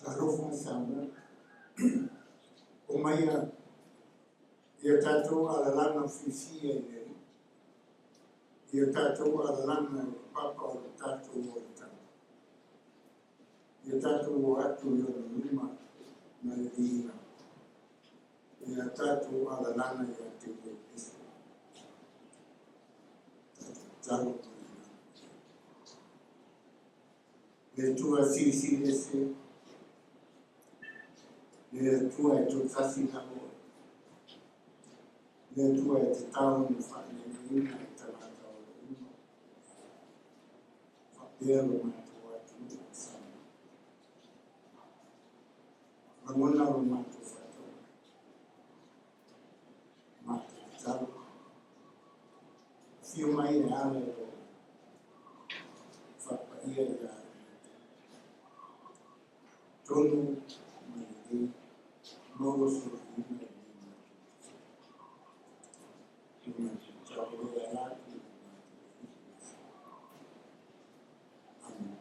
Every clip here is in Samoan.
Talofa Samoa. Omaia ia tatou alalaga fiafia i le Alii. Ia tatou alalaga i le papa o le tatou olataga. Ia tatou o atu i ona luma ma le viiga. Ia tatou alalaga ia te ia Keriso. Tatou tatalo ma le agaga. Le Atua silisili ese, le Atua e toatasi lava oe. Le Atua e tatau ona faaleagaina e tagata o lo uma. Faapea lo matou atunuu o Samoa. Lagona lo matou faataua. Matou tatalo. Afio mai e ala i lo faapaia ia tonu ma lelei maua solofiina i le matou i matou tatalo e ala atu i le matou Alii. Amen.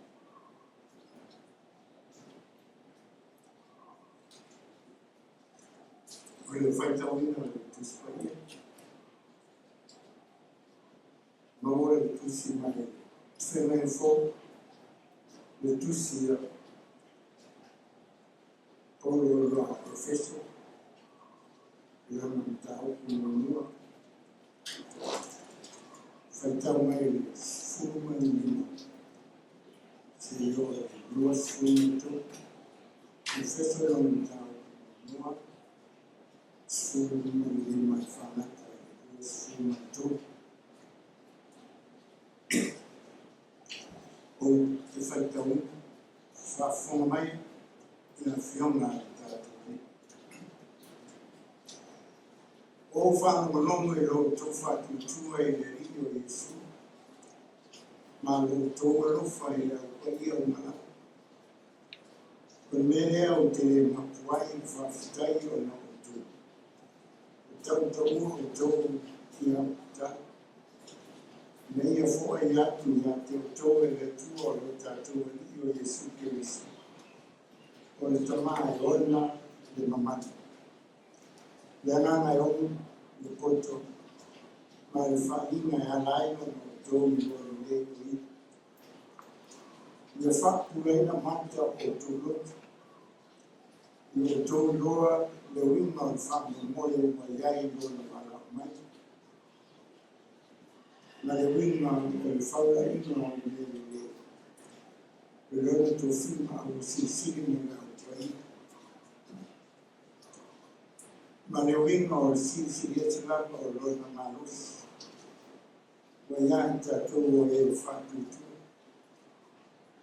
O le faitauina o le Tusi Paia. Maua le tusi mai Feagaiga Fou, le tusi a Paulo i le Efeso, lana mataupu muamua, faitau mai le 15 seia oo i le 23. Efeso lana mataupu muamua, 15 e faagata i le 23. Ou te faitauina, faafofoga mai i le afioga a le tatou Alii. O ou faalogologo i lo outou faatuatua i le Alii o Iesu, ma lo outou alofa i le au paia uma lava. O le mea lea ou te le mapu ai i le faafetai ona o outou. E tautaua outou i au tatalo, ina ia foai atu ia te outou e le Atua o lo tatou Alii o Iesu Keriso, o le Tama e ona le mamalu, le agaga e ou le poto, ma le faaaliga e ala ai ona outou iloa lelei o Ia. Ia faapupulaina mata o outou loto, ia outou iloa le uiga o le faamoemoe ua i ai lona valaau mai, ma le uiga o le faulaiga o le mea lelei, o lona tofiga ausilisili ma le Au Paia, ma le uiga o le silisili ese lava o lona malosi, ua ia i tatou o e faatuatua,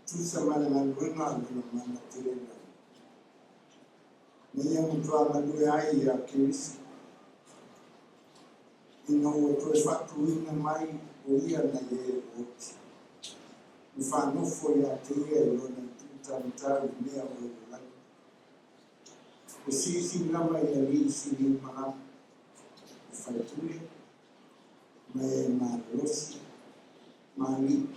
tusa ma le galuega a lona mana tele lava. Na ia matua galue ai ia Keriso, ina ua toe faatuina mai o ia nai e ua oti, ma faanofo ia te ia i lona itu taumatau i mea o i le lagi. E silisili lava i alii sili uma lava, o faipule, ma e malolosi, ma alii,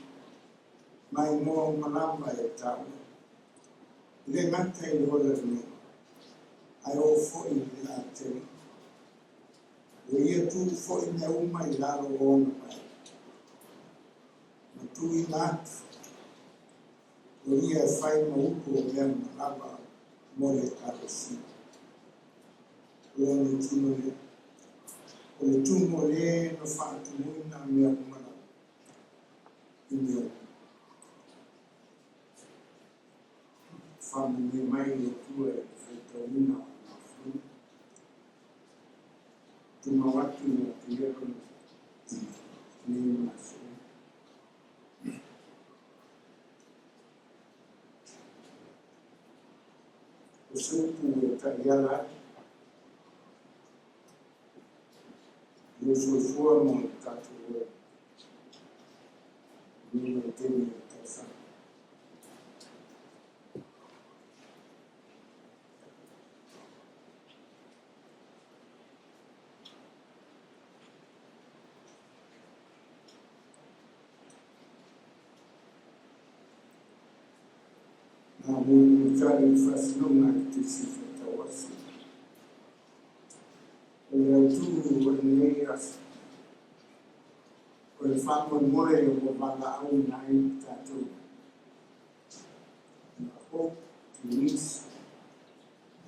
ma igoa uma lava e taua. E le gata i le ola lenei, ae oo foi i le atalii. Ua ia tuu foi mea uma i lalo o ona pae, ma tuuina atu o ia e fai ma ulu o mea uma lava mo le Ekalesia. O lona tino lea, o le tumu o le na faatumuina mea uma lava i mea uma. Faamanuia mai le Atua i le faitauina o lana Afioga. Tumau atu ia te ia lona nei ma aso uma. O se upu e taiala ai lou soifua ma le tatou ola i lenei vaitaimi o le tausaga. A mulimutai i le faasinoga i le Tusi Faitau Aso. O le autū o lenei aso, o le faamoemoe ua valaauina ai tatou. The hope to which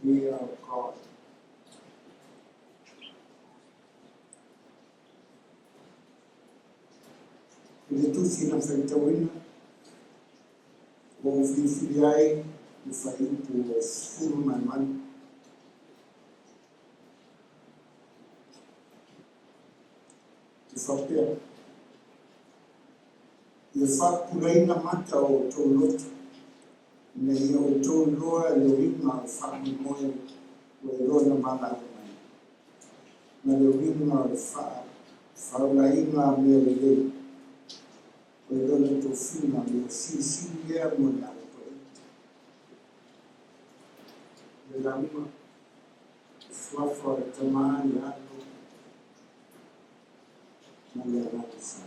we are called. I le tusi na faitauina, ua ou filifili ai le fuaiupu ua 18. E faapea, Ia faapupulaina mata o outou loto, ina ia outou iloa le uiga o le faamoemoe ua i lona valaau mai, ma le uiga o le faafaulaiga mea lelei o i lona tofiga mea silisili lea mo le Alo Paia. Le lauga, suafa o le Tama, le Alo, ma le Agaga Sa.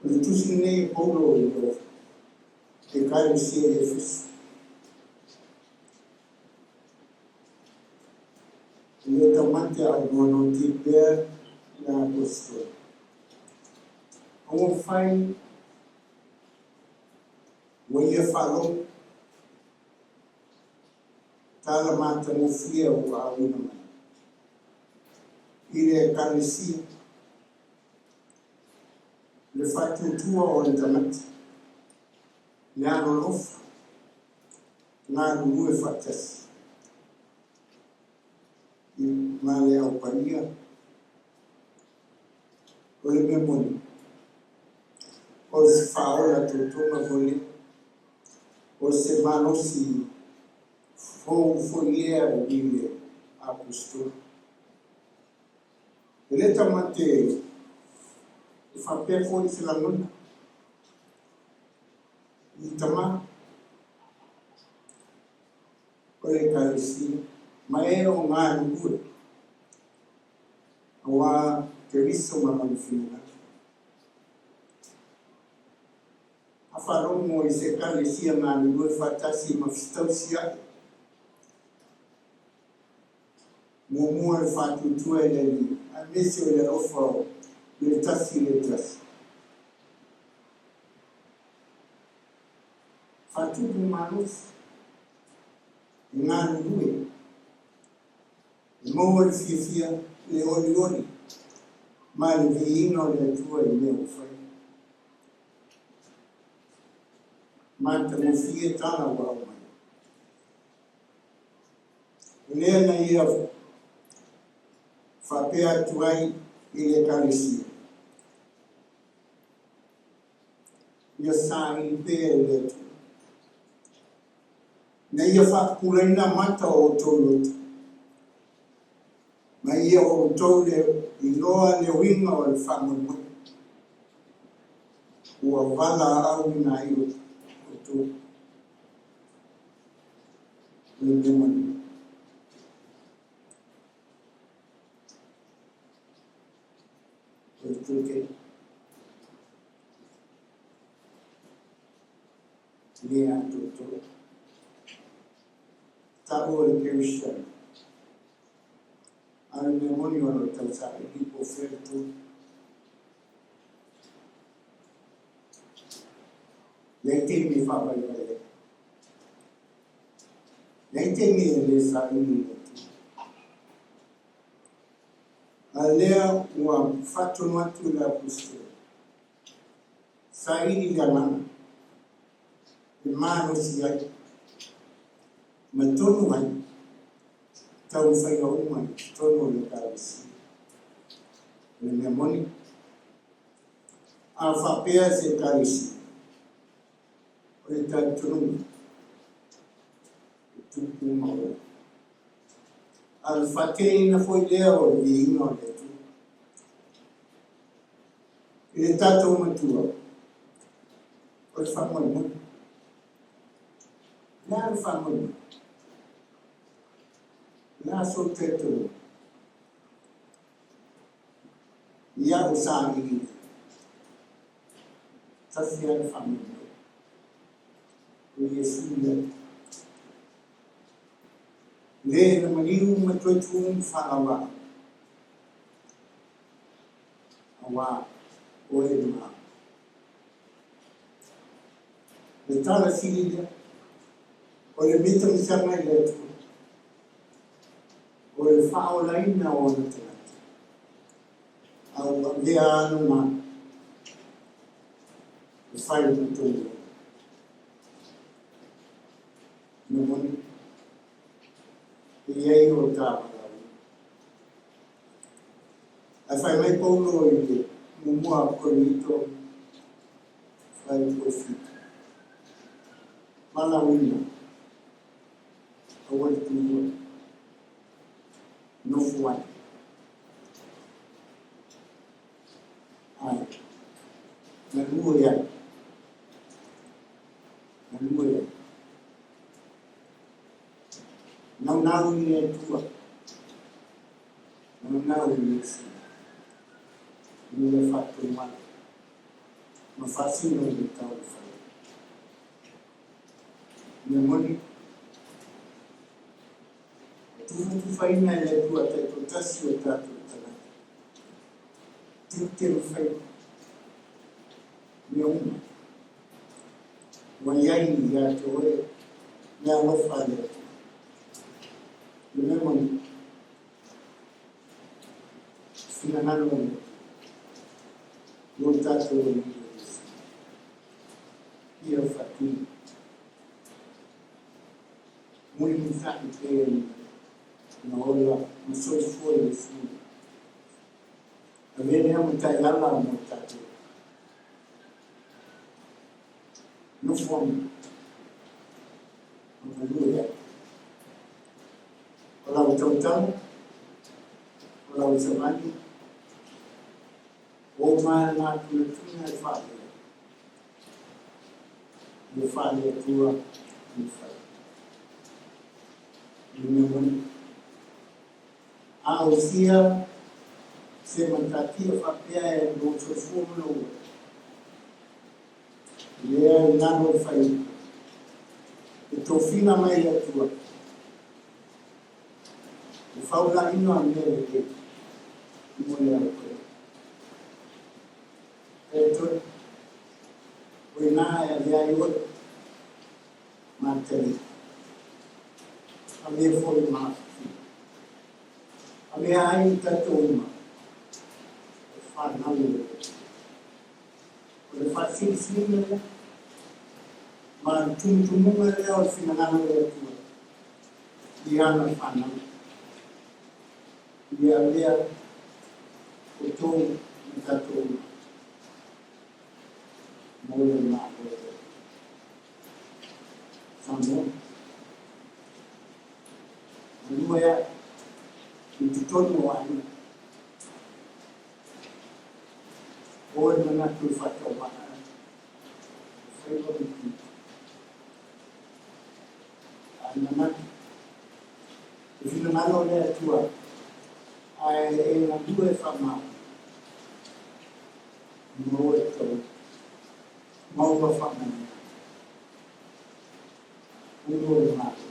O le tusi lenei e Paulo i le Ekalesia i Efeso. E le taumate a o noanoti pea le Aposetolo. Aua mafai ua ia faalogo tala matagofie ua auina mai i le Ekalesia le faatuatua o le tagata, le alolofa, galulue faatasi ma le Au Paia. O le mea moni, o se faaola totoga foi lea, o se malosi fou foi lea i le Aposetolo. E le taumate e faapea foi se lagona i tama o le Ekalesia ma e o galulue aua Keriso ma lona finagalo. A faalogo i se Ekalesia galulue faatasi ma fetausiai, muamua le faatuatua i le Alii, aemaise o le alofa o le tasi i le tasi. Faatupu malosi, e galulue, e maua le fiafia, le olioli, ma le viiga o le Atua i mea ua fai. Matagofie tala ua aumai. O lea na ia faapea atu ai i le Ekalesia, ia saili pea i le Atua, ina ia faapupulaina mata o outou loto, ma ia outou le iloa le uiga o le faamoemoe ua valaauina ai outou. O le mea moni, o le toetele le atoatoa ta'u o le Kerisiano, a o le mea moni o lo o tausaili po o fea le tonu. Leai taimi e faavaivai ai. Leai taimi e le saili i le Atua. A lea ua faatonu atu le Aposetolo, saili le agaga e malosi ai ma tonu ai taumafaiga uma i totonu o le Ekalesia. O le mea moni, a faapea se Ekalesia, o le talitonuga e tupu ma ola. A o le faateleina foi lea o le viiga o le Atua. I le tatou matua, o le faamoemoe. O le a le faamoemoe? O le a sou talitonuga? I au sailiiliga. Tasi lava le faamoemoe, o Iesu lea. Le na maliu ma toe tu ma faalauvaa, auā o e ma. Le tala sili lea, o le mitamitaga i le Atua, o le faaolaina o ona tagata, a ua avea ana mana e fai ma tou ola. Mea moni, e i ai o ta valaauina. Ae fai mai Paulo i le muamua a Korinito 5:7, Valaauina, aua le tuua, nofo ai. Ae, galue ai, galue ai. Naunau i le Atua, naunau i Iesu, ina ia faatumau ma faasino i le tau fai. Mea moni, ua tufatufaina e le Atua taitoatasi o tatou tagata, tiute ma faiva, mea uma ua i ai ia te oe le alofa a le Atua. Le mea moni, finagalo o le Atua, mo tatou Alii o Iesu, ia faatino. Mulimulitai pea na ola ma soifua Iesu. Avea lea ma taiala mo tatou. Nofo ma galue ai. O lau tautala, o lau savali, o manatunatuna e faalea, ia faale-Atua ona fai. I le mea moni, a ausia se matatia faapea e lou soifua ma lou ola, lea i lalo o le faaiuga, le tofiga mai le Atua, le faulaiga o mea lelei mo le aukoea. E toe, o i ina e avea ai oe ma atalii, avea foi ma afafine, avea ai i tatou uma o fanau a le Atua. O le faasilisiliga lea ma le tumutumuga lea o le finagalo o le Atua i ana fanau, ia avea outou ma tatou uma mo le Malo o le Atua. Samoa, galue ai i totonu o aiga, o le manatu e faatauvaa ai, o faiva ma tiute. Ae manatu, le finagalo o le Atua, ae e galue faamaoni, maua e tau maua faamanuiaga. Ulu o le Malo,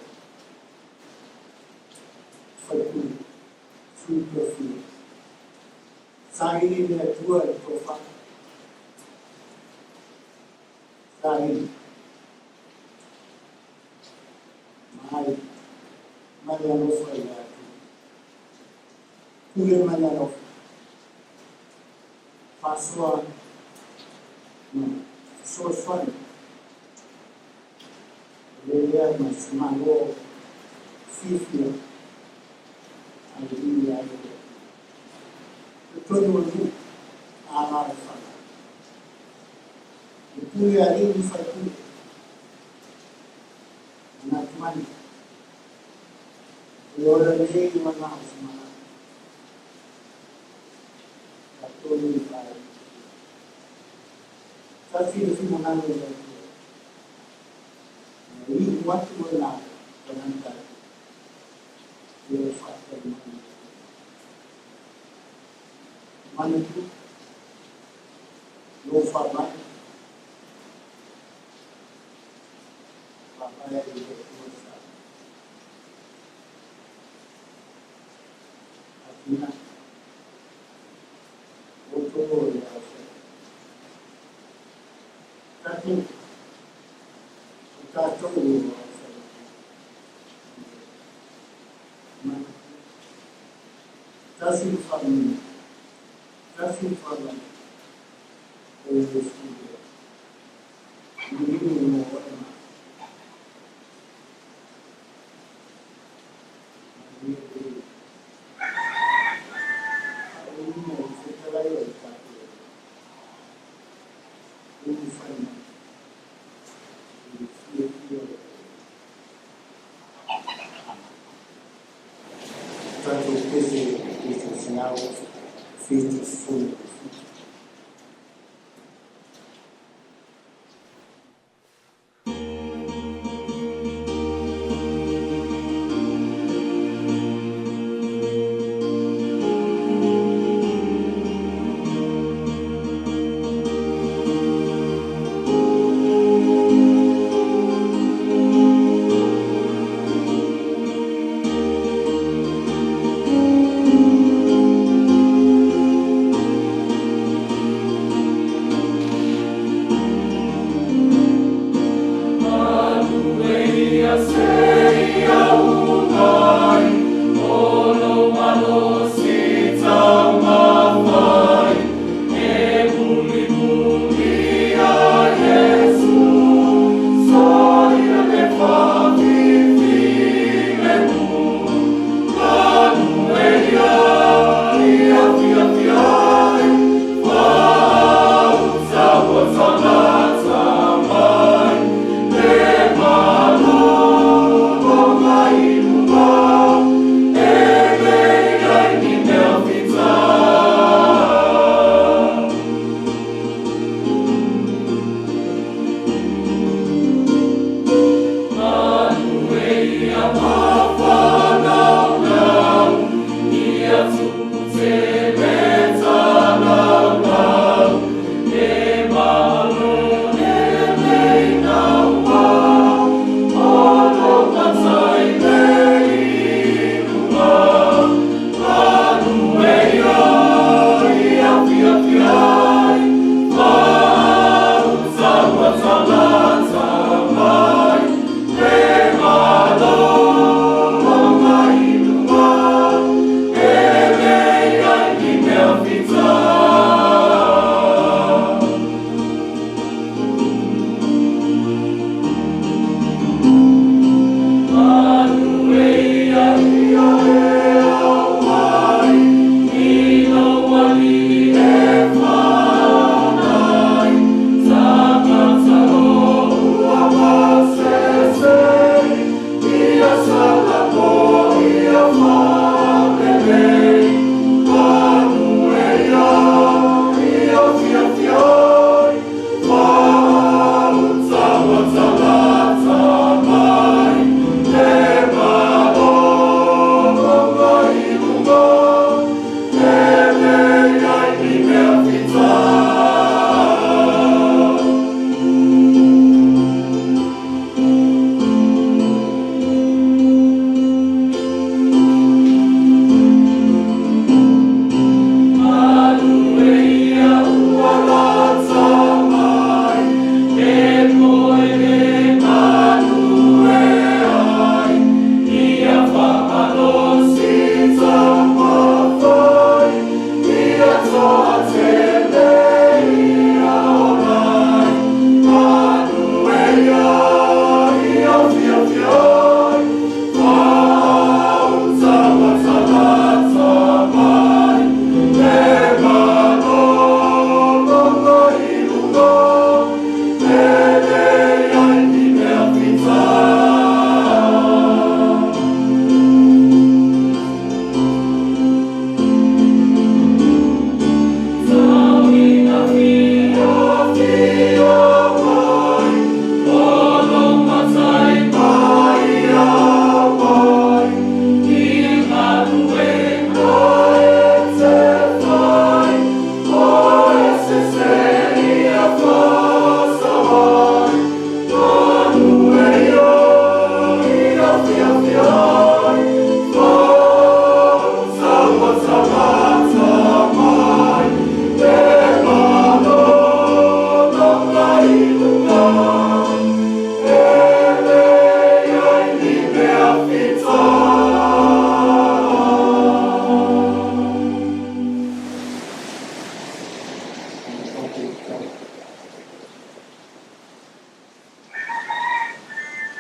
faipule, sui tofia, saili le Atua i le tofa, saili mai ma le alofa i le Atua, pule ma le alofa, faasoa ma fesoasoani, o le lea ma se Malo fiafia ae ui ai le Atua. Totonu o nuu ma alaalafaga, le pule a alii ma faipule, manatu ane, o le ola nei ua na o se malama, tatou i vaega. Tasi le finagalo o le Atua, ua iu atu o la tagata ia faatali mai le Atua. Manatua, lou faavae, faavae ai i le Atua sa atinae. Outou o le aufai. Tatou, o tatou o le aufai. Tasi le faamanuia, tasi le faavae, o Iesu lea. Manino mo oe ma au. Manuia lelei. Faauuina i le fetalai o le tatou ulufai mai i le fiafia o le tatou pese 777.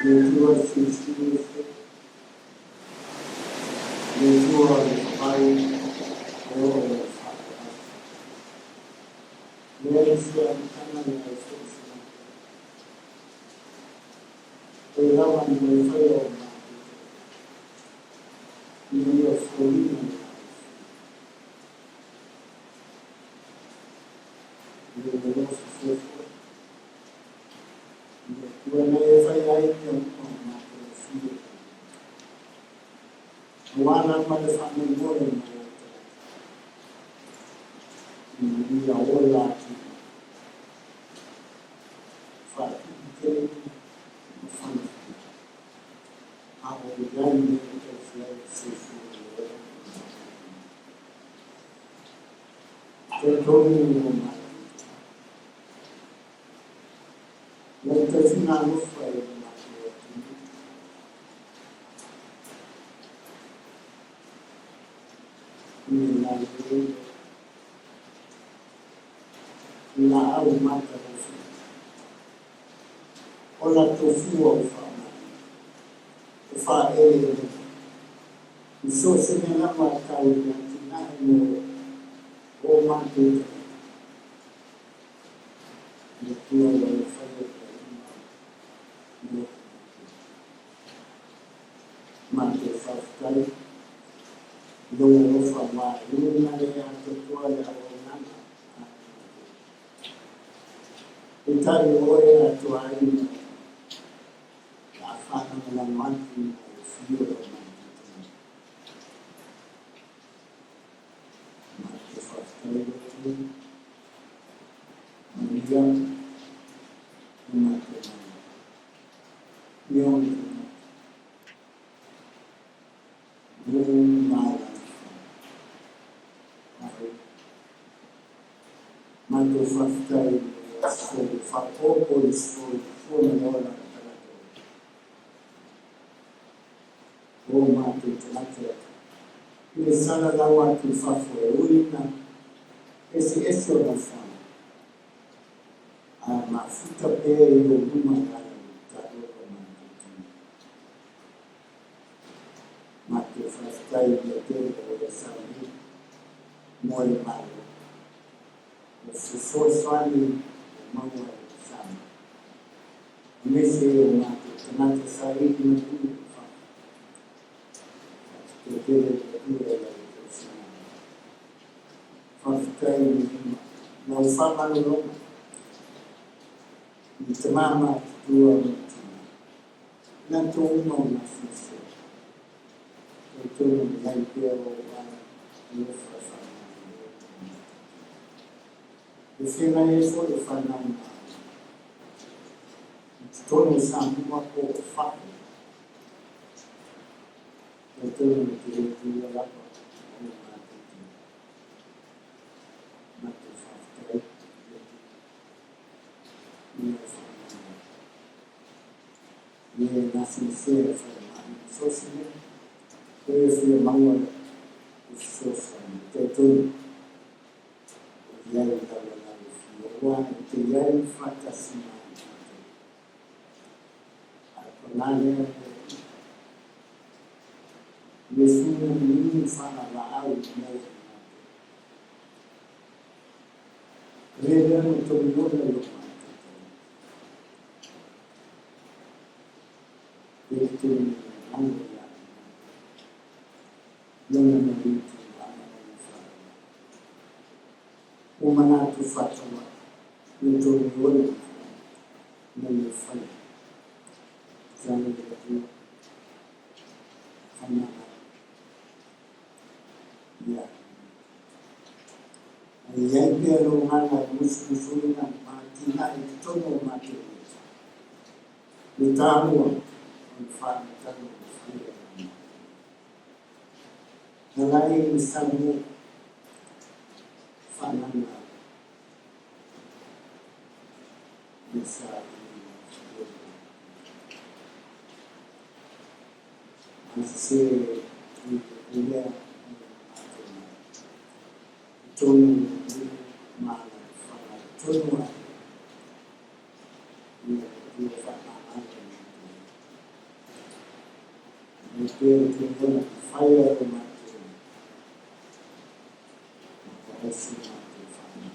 Le Atua e silisili ese, le Atua le papai e oo i le faavavau. Leai se amataga leai foi se mapuga. O Oe lava na e faia o matou tagata, ina ia foliga le lau I lou alofa fuafua, i le Atua na e faia ai mea uma o matou afio i lau Aua lava le faamoemoe o nai ou tagata, ina ia ola atili, faatuputeleina ma fanafana, a o i ai mea e tausi ai le soifua ma le ola o matou tagata. Talitonu o matou tagata. Lau tausiga alofa i lo matou atunuu. I le lalelei i laau matagofie. O latou fua o faamamaina, o faaeleelega, i so o se mea lava tau i le atinae mo o matou tagata. Le Atua ua e faia mea uma mo i matou. Matou faafetai i lou alofa aua e ui ina le atoatoa le auaunaga a i matou. Peitai o oe e atoa ai mea uma, pe a faalagolago atu ina ua fio o matou tagata. Matou faafetai le Atua, manuia lo matou Malo. Ia ona tagata, lou malalafai. Ao. Matou faafetai i le aso fou faaopoopo i le soifua ma le ola o tagata uma. O matou tagata i le salalau atu i fafo e ui ina eseese o nofoaga, a mafuta pea i ou luma e ala i le talofa matou tagata. Matou faafetai i mea tele o e sau nei mo le Malo. O fesoasoani ua maua e Samoa, aemaise o matou tagata saili manu i fafo. Faafetai tele i le Atua i lau tausiga alofa. Faafetai i lau faamalologa i tama matutua ma tina, latou uma o gasegase. Talitonu e i ai pea ou ala alofa e faamalolo ma matou. E feagai ai foi o fanau ma aiga i totonu o Samoa po o fafo. Talitonu e te le tuua lava o matou tagata. Matou faafetai i le Atua i lau faamalolo. E gasegase e falemai ma so o se mea. E fia maua le fesoasoani. Talitonu o i ai i lau alafio aua e te i ai faatasi ma i matou. Ae paga lea le Alii, Iesu na minu fagalaau mo i matou. O le lea na togiola i o matou tagata. E te lalo ia i matou. Lona maliu tulaga lona faalavelave. Ua manatu faataua'i le togiola na ia faia. Tatalo le Atua, faamagalo ia i matou. A i ai pea lou agaga e musumusuina ma atinae i totonu o matou loto, le taua o le faamatala ua faia e matou. Ala ai i Samoa faalaga le sa i se i le lea matou mai. Totonu o nuu ma alaalafaga i totonu o aiga, ia le Atua faamagalo i matou. Le pea le te ona whaia o mātou. Ma ka osi mātou whanau.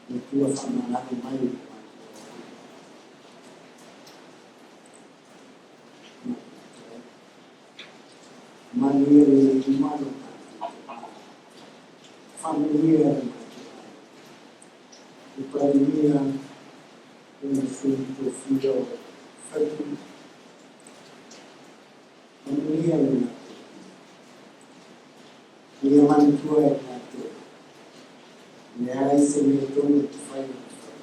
Le tua whamanano mai o mātou. Manuia le umano mātou. Whamanuia le mātou. Le parimia o le sui tofia o whaitu. Manuia le mātou. Ia manutua e mātou. Le ai se me tonu te whai o te whai.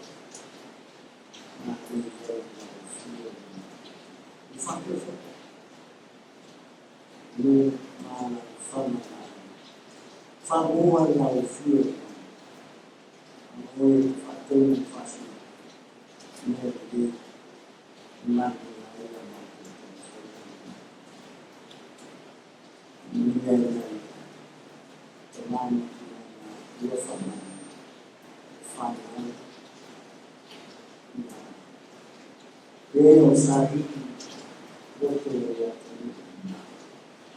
Mātou i au fia o mātou. I whakeo whaka. No māla whamana. Whamua lau fia o mātou. Ma oe te whatonu whasi. Mea te mana ai la mātou te whai. Mea i ai te mana ki ngā ua whamana. Whanau. Ia. E o sahi roto o ia tonu.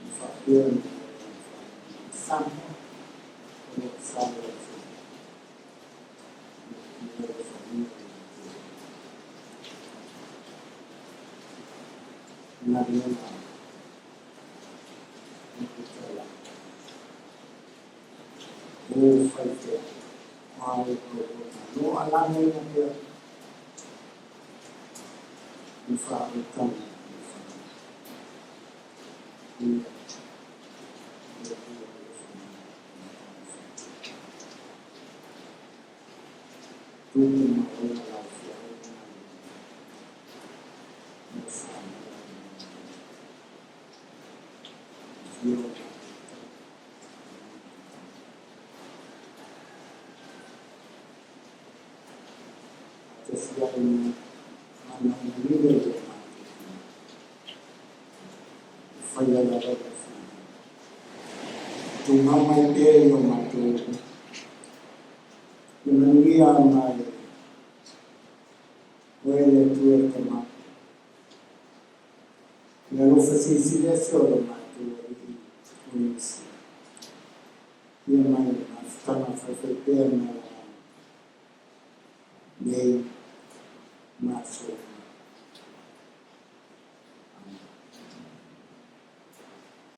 I whapea ni o Samoa o lo sa o so. I o whanau. Nā rena i te tala. O whai te ai o o no alana ina pea i whaotanga i whanau. Ia, ia ia o whanau. Tuku ma ona lau fia o na mo whanau. Fia o Te whia i mana manire o mātou. Whai ala rawa whanau. Tū mai pēr i o mātou. I manuia mai oe le tue te ma. I alofa sisile se o lo mātou i o isi. Ia mai mafutanga whaiwhai pēr na la nei maso